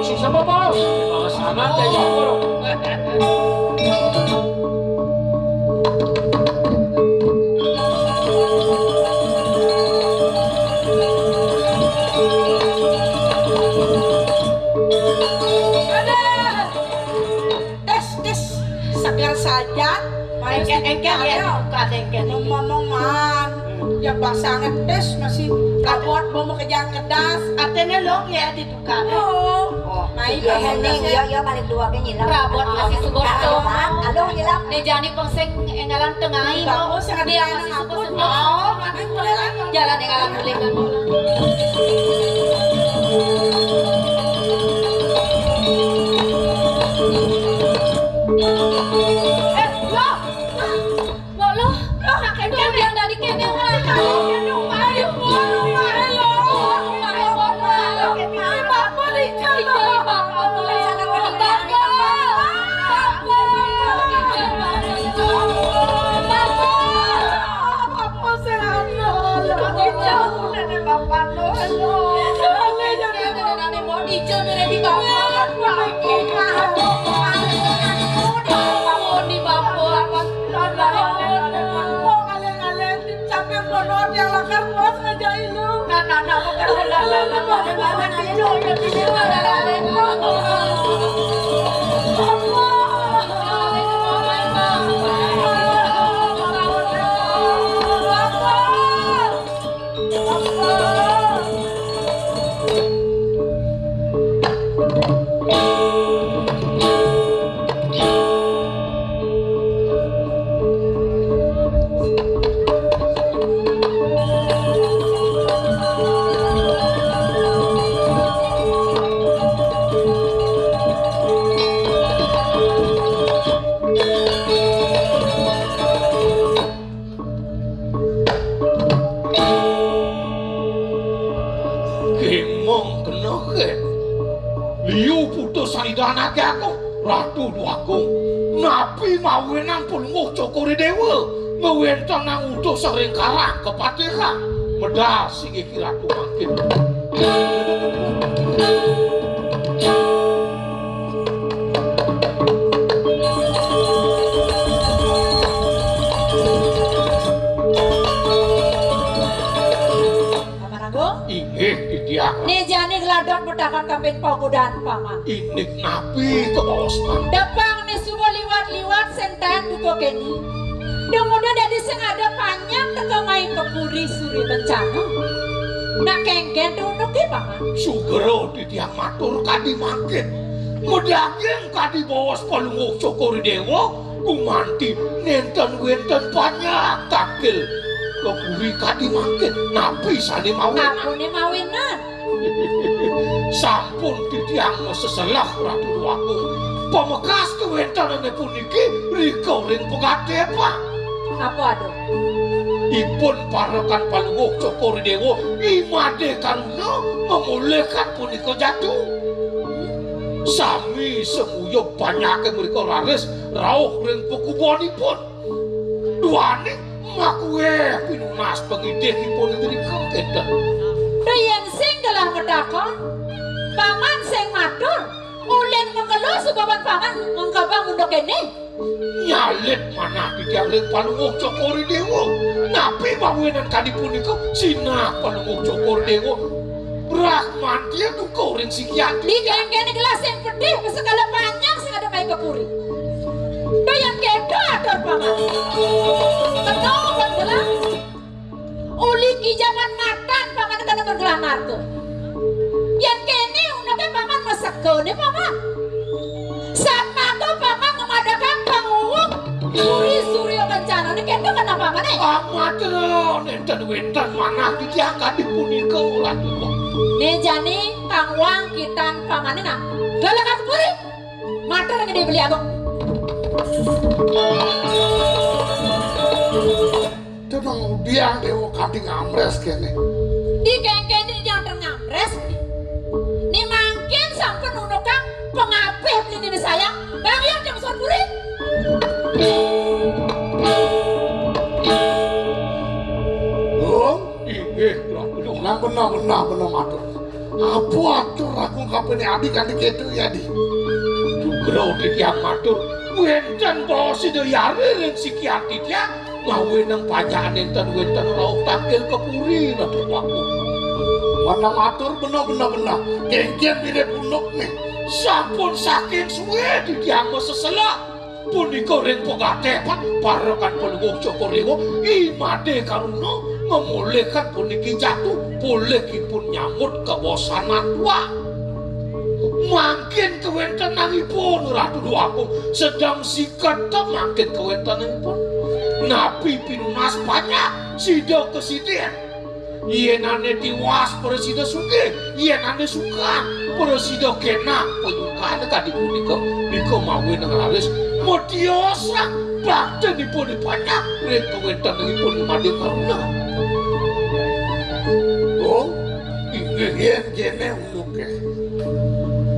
Susah apa, Bos? Bawa sana, teh. Ada. Tes, tes, segar saja. Main engkel, engkel, ya, ayo. Buka engkel. Ngomong-ngomongan. Ya, basah ngetes masih. Prabot, mau kerjaan kedas. Artinya lo ya ditukar. Oh. Oh, main iya, iya, balik dua ke nyilam. Prabot masih suka. Halo, Bang. Halo, nyilam. Nih, jani pengseng enggalan tengah ini. Bagus, sangat dia masih suka. Oh, makin mulai lagi. Jalan enggalan mulai. Eh, lo, lo, lo, lo, nak kena yang dari kena orang tahu kena rumah, rumah, rumah, lo, rumah, rumah, lo, kena apa ni? Kena apa? Kena apa? Kena apa? Apa sih, lo? Lo, kena apa, lo? Kemong kena ke. Liu putus saridanake aku, Ratu Dwagung. Napi mawinan Palungguh Cokor I Dewa ngwentenang utus ring karang kapatihan. Medal sing iki Ratu mangkin. Paman Agung? Inggih, titiang. Né jani gladok matakon kapin pagodan, Paman. Indik napi to, Bos, Paman? Tepang né suba liwat-liwat sing taén buka kéné. Dumadak dadi sing ada panjak teka main ka puri Surya Kencana. Nak kénkén to unduké, Paman? Sugra titiang matur kadi mangkin. Madaging kadi baos Palungguh Cokor I Dewa, gumanti nénten wénten panjak tangkil ka puri kadi mangkin. Napi sané mawinan? Apané mawinan? Sampun titiang maseselah, Ratu Déwagung. Pamekas kawéntenané puniki rika ring pagaté, Pak. Apa ada? Ipun parekan Palungguh Cokor I Dewa, I Madé Karuna, mamolihang punika jatu. Sami senguyub panjaké mrika raris rauh ring pakubuanipun. Duaning makuéh pinunas pangidihipun indrika kénten. Yén sing gelah matakon, Paman sing matur, ulin makelo subaban Paman ngengkebang unduk kéné. Nyalit manah titiang ring Palungguh Cokor I Déwa. Napi mawinan kadi punika? Sinah Palungguh Cokor I Déwa. Bramanti duka ring sikian. Dikénkén gelah sing pedih, sekala panjak sing ada main ka puri. Yén kéto atur Paman. Betul, Paman gelah. Uli ki jaman matan Paman kena bergelah marga. Yén kéné unduké Paman masekané, Paman. Satmangga Paman ngamadakang panguwung puri Surya Kencanané, kéto kena Pamané. Amat nénten wénten manah titiang kadi punika, Ratu. Né jani panguwung kitan Pamané nah. Galakang puri. Matur Gedé Beli Agung. Tenang udiang Déwa kanti ngamrés kéné. Dikénkén di yang ngamrés. Né mangkin sampun nundukang pangapih beliné sayang. Bang yang jam Swan Puri. Dong, inggih, Ratu. Nang benah, benah, benah matur. Apa atur aku kapining adi kanti kéto, Adi? Sugra titiang matur, wénten baos Ida Hyang ring sikian titiang, mawinan panjak nénten wénten rauh tangkil ka puri, Ratu Déwagung. Benah matur, benah, benah, benah. Kénkén bilih undukné. Sampun saking sué titiang maseselah. Punika ring pagaté, Pak, parekan Palungguh Cokor I Déwa, I Madé Karuna, mamolihang puniki jatu, polihipun nyambut kawosanan tuah. Mangkin kawéntenanipun, Ratu Déwagung, sedeng siketa mangkin kawéntenanipun. Napi pinunas panjak, sida kasidin. Yén ané tiwas prasida sugih, yén ané sukad prasida kénak panyukané kadi punika, nika mawinan raris matiosang baktinipun I Panjak ring kawéntenanipun I Madé Karuna. Oh, inggih yén kéné unduké.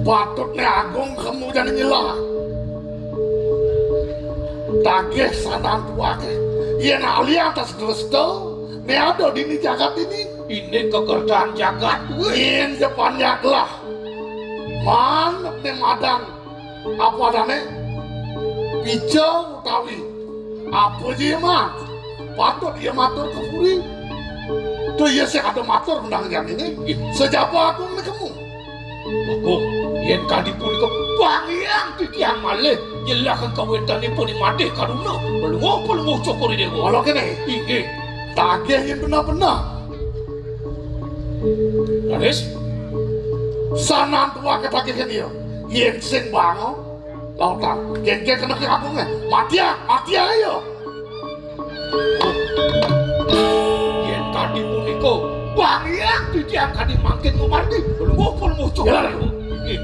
Patutné Agung kemu jani nyelah. Tagih sadan tuaké. Yén alian tas dresta, né ada dini jagat ini. Ini kekertaan jagat, wéh. Yén ja Panjak gelah. Man né madan apa adané? Pica utawi apa ja ia man? Patut ia matur ka puri. Tuh ia sing ada matur undang jani né. Sajaba Agung né kemu. Bagong, yén kadi punika pangiang titiang malih nyelakan kawéntenipun ing Madé Karuna, Palungguh-Palungguh Cokor I Déwa. Mula kéné. Inggih. Tagih yén benah-benah. Raris, sanan tuah katagihang ya. Yén sing bangun, lautang. Kénkén kena kagungé. Matiang, matiang ya. Yén kadi punika, pangiang titiang kadi mangkin ngumargi. Lungguh pun mucuk. Ya. Inggih.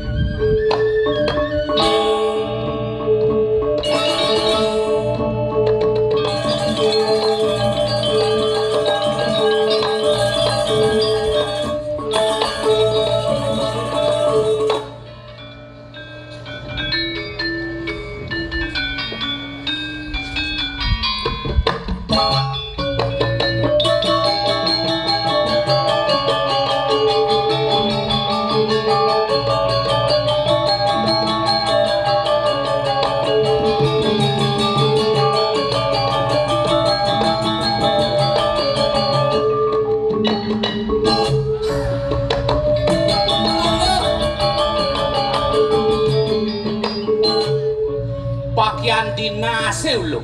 Pakaian dinasé ulung.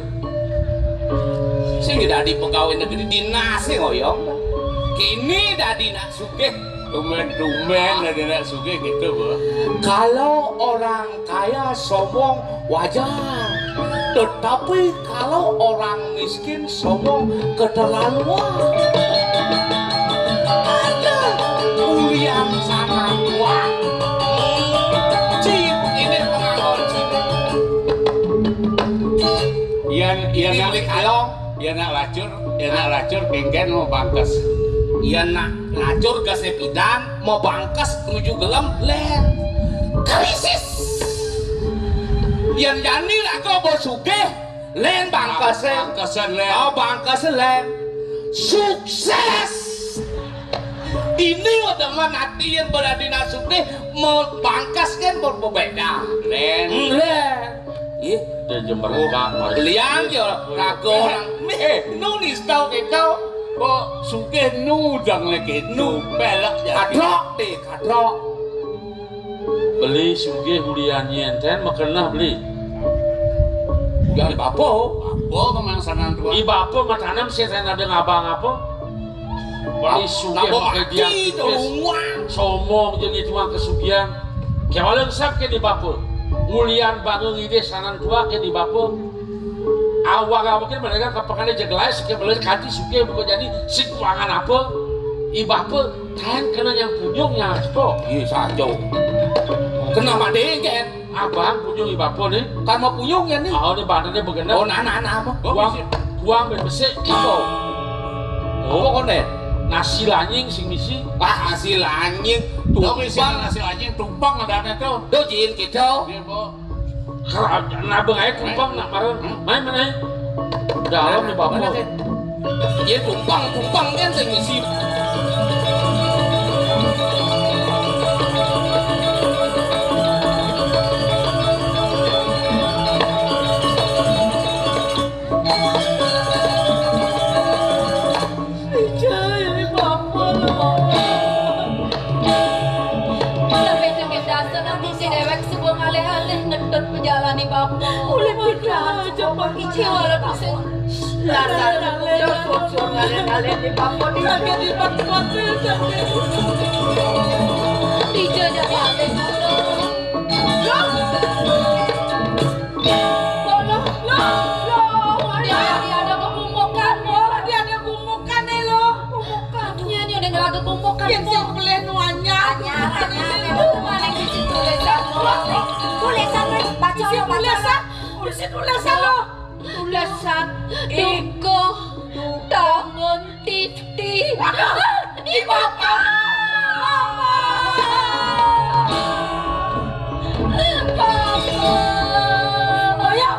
Sing dadi pegawai negeri dinasé ngoyong. Kini dadi nak sugih. Tumben-tumben dadi nak sugih gitu, Bu. Kalau orang kaya sombong wajar. Tetapi kalau orang miskin sombong keterlaluan. Ada ulian sana kuat. Cip, ini pengangon cip. Yén, yén nak, beli kalong. Yén nak lacur, yén nak lacur, kénkén mau bangkes. Yén nak lacur, gasé pidan, mau bangkes, nuju gelem, lén. Krisis. Yén jani raga mau sugih, lén bangkesé. Bangkesé lén. Oh, bangkesé lén. Sukses. Ini udah mah nanti yang berani nak sugih, mau bangkes kan berbeda. Lén. Lén. Ih, dia jember. Oh, enggak, Mas. Belian ya, raga orang. Eh, nu nista kita. Kok sugih nu dang lagi nu. Pelek ya. Kadrok deh, kadrok. Beli sugih ulian nyén ten makeneh beli. Ulian bapa. Bapa memang sanan tua. I bapa matanem sih ten ada ngabang apa? Beli sugih pakai dia. Sombong jeung itu mah kesugihan. Kéwala sap ké di bapa. Ulian bangun ide sanan tua ké di bapa. Awak-awak ini mereka kepekane jeglai, sekebelah kanti suke bukan jadi si kuangan apa? I bapa, tahan kena yang punyung yang apa? Iya, saja. Kena madeng kan? Abang punyung i bapa nih. Kan mau punyung ya nih? Oh, ini badannya begini. Oh, nah, nah, nah, apa? Kuang, kuang ben besik. Apa? Oh, apa kone? Nasi lanying sing misi. Ah, nasi lanying. Tuh, misi tumpang. Nasi lanying, tumpang ada tuh. Tuh, jin gitu. Iya, Bu. Kalau nabung aja kumpang nak bareng. Main mana? Dalam nih, Bapak. Mana, Teh? Iya, kumpang, kumpang kan sing ngisi. Ija, ini Bapak lho. Sampai dengan dasar nanti si dewek sebuah ngalih-alih ngedot pejalani Bapak. Oleh kita aja, Pak. Ija, walau dosa. Dasar ngedot bocor ngalih-alih di Bapak. Sampai di Bapak. Ija, jadi alih. Loh, loh, loh, loh, dia, dia ada kebumbungan, loh. Dia ada kebumbungan nih, loh. Kebumbungan. Iya, ini udah ngelaga kebumbungan, yang sing pelih nuanya. Anyar, anyar, emang kemana yang isi tulisan, loh? Tulisan, Mas. Baca, isi tulisan. Isi tulisan, loh. Tulisan. Dukuh. Tangan. Titi. Aduh, di Bapak. Bapak. Ayo.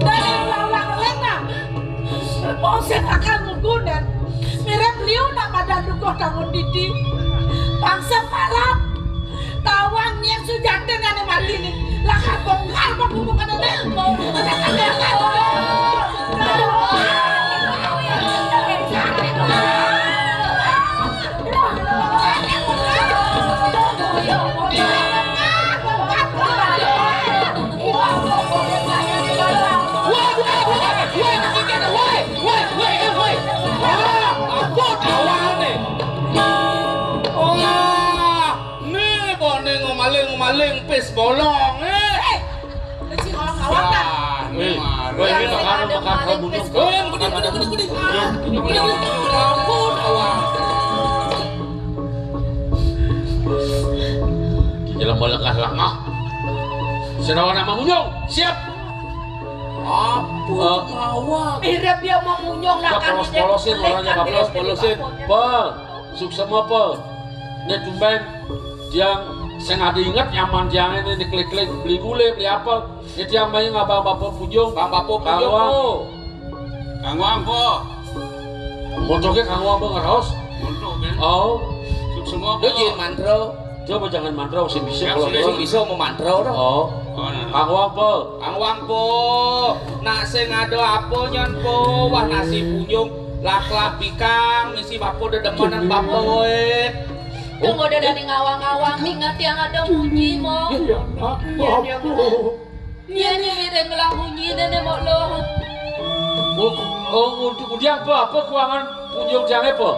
Dari ulang-ulang lena. Mau sing akan ngugunan. Mirip liu nak madan dukuh tangun didi. Bangsa palat. Tawang nyén sujatin ané mati né. Lakar bongkar kok bubuk ané. Bongkar. Bolong, eh. Eh, si kawan-kawan kan. Wah, ini mah. Wah, ini bakal bakal kamu juga. Wah, gede, gede, gede, gede. Ah, ini udah, udah, udah, ampun, awas. Jelema lengah-lengah. Senawan nama munjung, siap. Apa? Ngawak. Mirip dia mau munyong, nah, kan polos-polosin, orangnya polos-polosin. Pal, suksema, Pal. Ini tumben, tiang sing ada inget nyaman tiang ini, ini klik-klik, beli gulai, beli apel. Ini tiang main ngabang bapak punjung. Bang bapak punjung, Kang Wang. Po. Kang Wang, Po. Montoknya Kang Wang, Bang, raos. Montok, ya. Oh. Suksema, Po. Lu jangan mantro. Coba jangan mantro, sing bisa. Yang kalau sing bisa mau mantro, dong. Oh. Oh, nah. Kang Wang, Po. Kang Wang, Po. Nak sing ada apa nyen, Po? Wah, nasi punyung, laklah pikang, misi bapo dedemenan bapo, eh. Tunggu udah dari ngawang-ngawang, ingat yang ada munyi, mo. Iya, nak. Iya, dia bapo. Iya, ini mirip ngelah munyi, nenek mau lo. Oh, oh, untuk dia apa? Apa kuangan punyung jangan apa?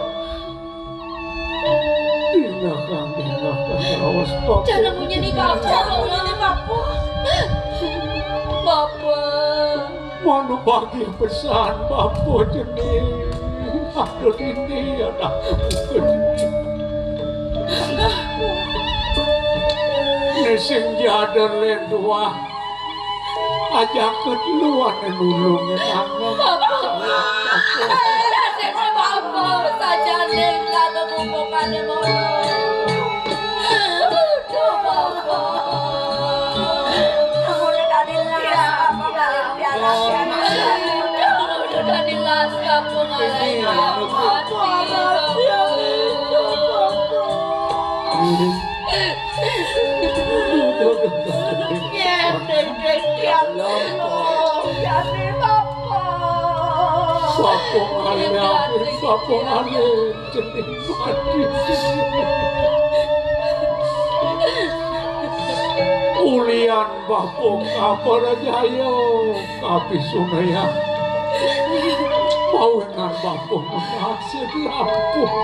Ingatkan, ingatkan, raos, Bapak. Jangan munyi nih, Bapak. Jangan munyi nih, Bapak. Bapak. Manu bagi pesan, Bapak, jenih. Aduh, ini anakku. Ini sing jader len dua. Aja keduluan nulungin anak. Bapak. Bapak. Saja ning kata bumbungannya mau. Aduh, Bapak. Udah tadi lah. Udah tadi lah, Bapak. Sapung alih, sapung alih, jening mati. Ulian bapung apa jaya, tapi sunaya. Mau ngan bapung masih lampung.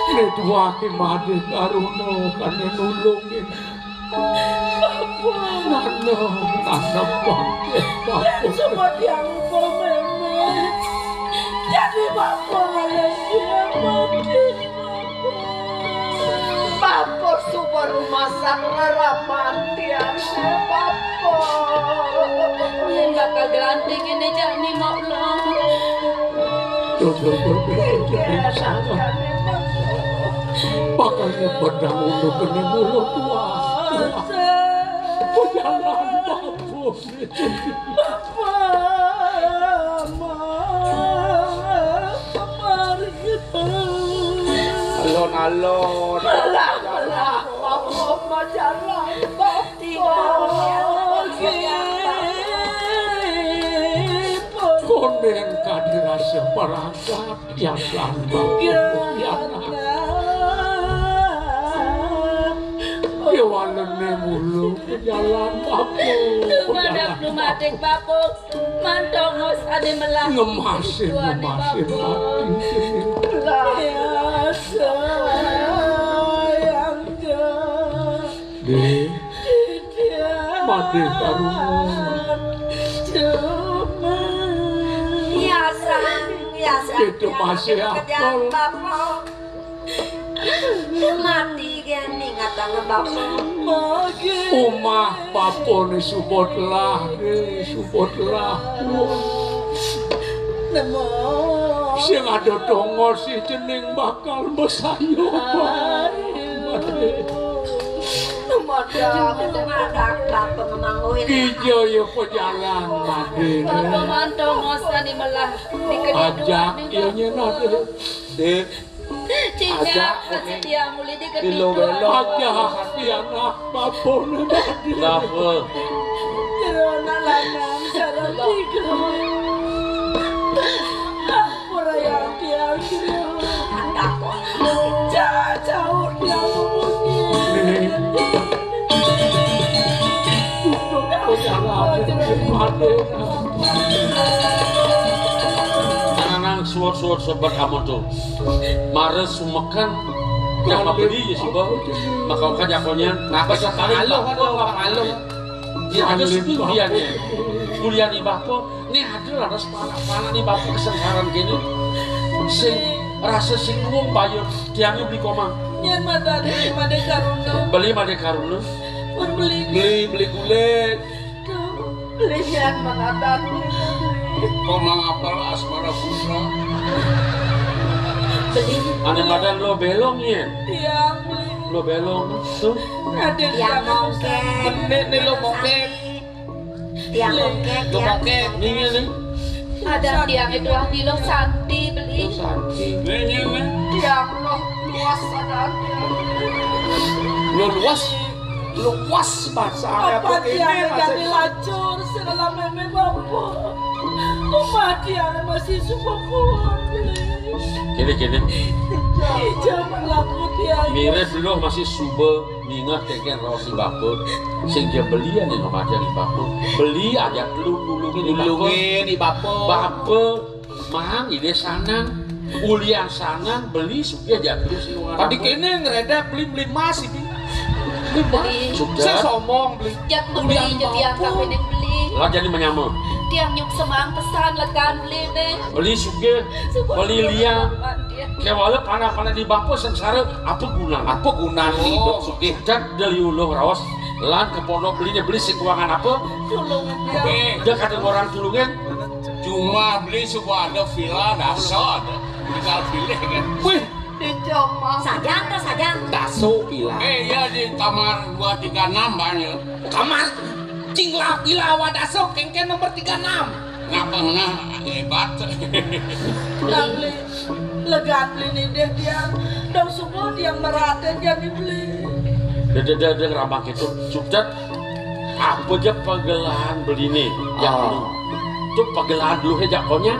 Nih dua ki madé karuna kané nulungin. Nana, nana, bapung. Semua tiang upo mémé. Jadi bapung alih dia mati. Bapung suba rumah sakra ramantian, bapung. Yen bakal gelanting ini jak ni, Mak Long. Tuh, tuh, tuh, tuh, tuh, tuh. Iya, sangkane, Mak Long. Makanya pedang untuk kena mulut tua. Pejalan bapung. Bapa, Ma, pamargi. Alon-alon. Alah, alah, bapa, majalah, bapa. Kondén kadirasa perangkat. Yasan bapung, yasan. Yawalene mulu pejalan bapung. Lumadak lumadik bapung. Mantongos ade melah. Ngemasin, ngemasin mati. Lah, ya, sayang, Dek. Mati karungu. Iya, Sang. Iya, Sang. Itu masih apa? Mati kan ingatane bapung. Omah bapune subot lah, eh, subot lah. Sing ada tongos si jening bakal mesayup. Tumadak, tumadak, bapa ngemangguin. Ija ya pejalan mati. Bapa mantongos ane melah. Ajak ya nyen ade. Dek. Cina, ajak, kasih tiang muli di ketiduran. Ajak, ya, nah, bapune mati. Kenapa? Jero anak lanang sareng tiga. Ampura ya tiang jero. Cacau tiang munyi. Anak-anak suwur-suwur sobat amoto. Mares sumeken. Jang mabeli ya, suba. Maka oka jakonnya. Nah, pas sekali pangalo, bapa, pangalo. Ya, ada sepi kuliahnya. Kuliah ni bapa. Ni ada lah, ada sepanak-panak ni bapa kesengsaraan kini. Sing rasa sing nuwung bayar tiangnya beli komang. Nyen madane, made karuna. Beli made karuna. Pun beli. Beli, beli gulai. Beli nyen mangatan, beli. Komang apal asmara putra. Beli. Ane madan lo belong ya. Tiang beli. Lo belong tuh. Raden. Tiang mongkek. Bener nih lo mongkek. Tiang mongkek, lo tiang mongkek. Ini nih. Ada tiang itu ah di lo santi beli. Lo santi. Ini nih. Tiang lo luas ada tiang. Lo luas. Luas bahasa apa ini tiang masih jadi lacur segala meme bapa. Rumah tiang masih subuh. Kene, kene. Ijam laku tiang. Mirip lu masih suba nginget keken raos ni bapa. Sing dia beli ane no madan ni bapa. Beli aja lu nulungin ni bapa. Nulungin ni bapa. Bapa, mang, ide sanang. Ulian sanang, beli sugih aja terus ni. Tadi kene ngeredak beli, beli emas ini. Beli emas. Beli. Sudah. Saya somong beli. Jak beli, ulian jadi bapa. Angka pening beli. Lah jadi menyama. Tiang nyuk semang pesan lekan beli ne. Beli sugih, beli liang. Kewala panak-panak di bapa sengsara, apa guna? Apa guna hidup sugih? Dan dari ulung raos, lan ke pondok belinya beli sekuangan apa? Tulungan. Eh, dia kata orang tulungan. Cuma beli sebuah ada villa, dasa ada. Tinggal pilih kan. Wih, di Joma. Sajang ke sajang? Daso villa. Eh, iya di kamar dua tiga enam banyak. Kamar cing lah villa wadaso kengken nomor tiga enam. Ngapa ngena hebat? Nah, beli. Legan beli ni deh dia. Dong semua dia merata jadi beli. Dia, dia, dia, dia ngeramak itu. Sudah. Apa aja pagelahan beli ni? Yang lu. Tu pagelahan dulu aja konya.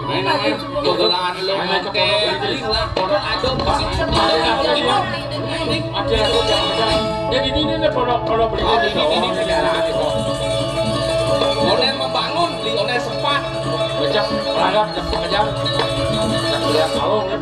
Main apa? Pagelahan lu. Main ke pondok beli ni. Lah, pondok ada musik. Ada, ada, ada. Ada, ada, ada. Jadi ini ni pondok, pondok beli ni. Oh, ini, ini, ini. Boleh membangun, beli oleh sempat. Macam pelanggar, macam macam. Tak boleh tahu ni.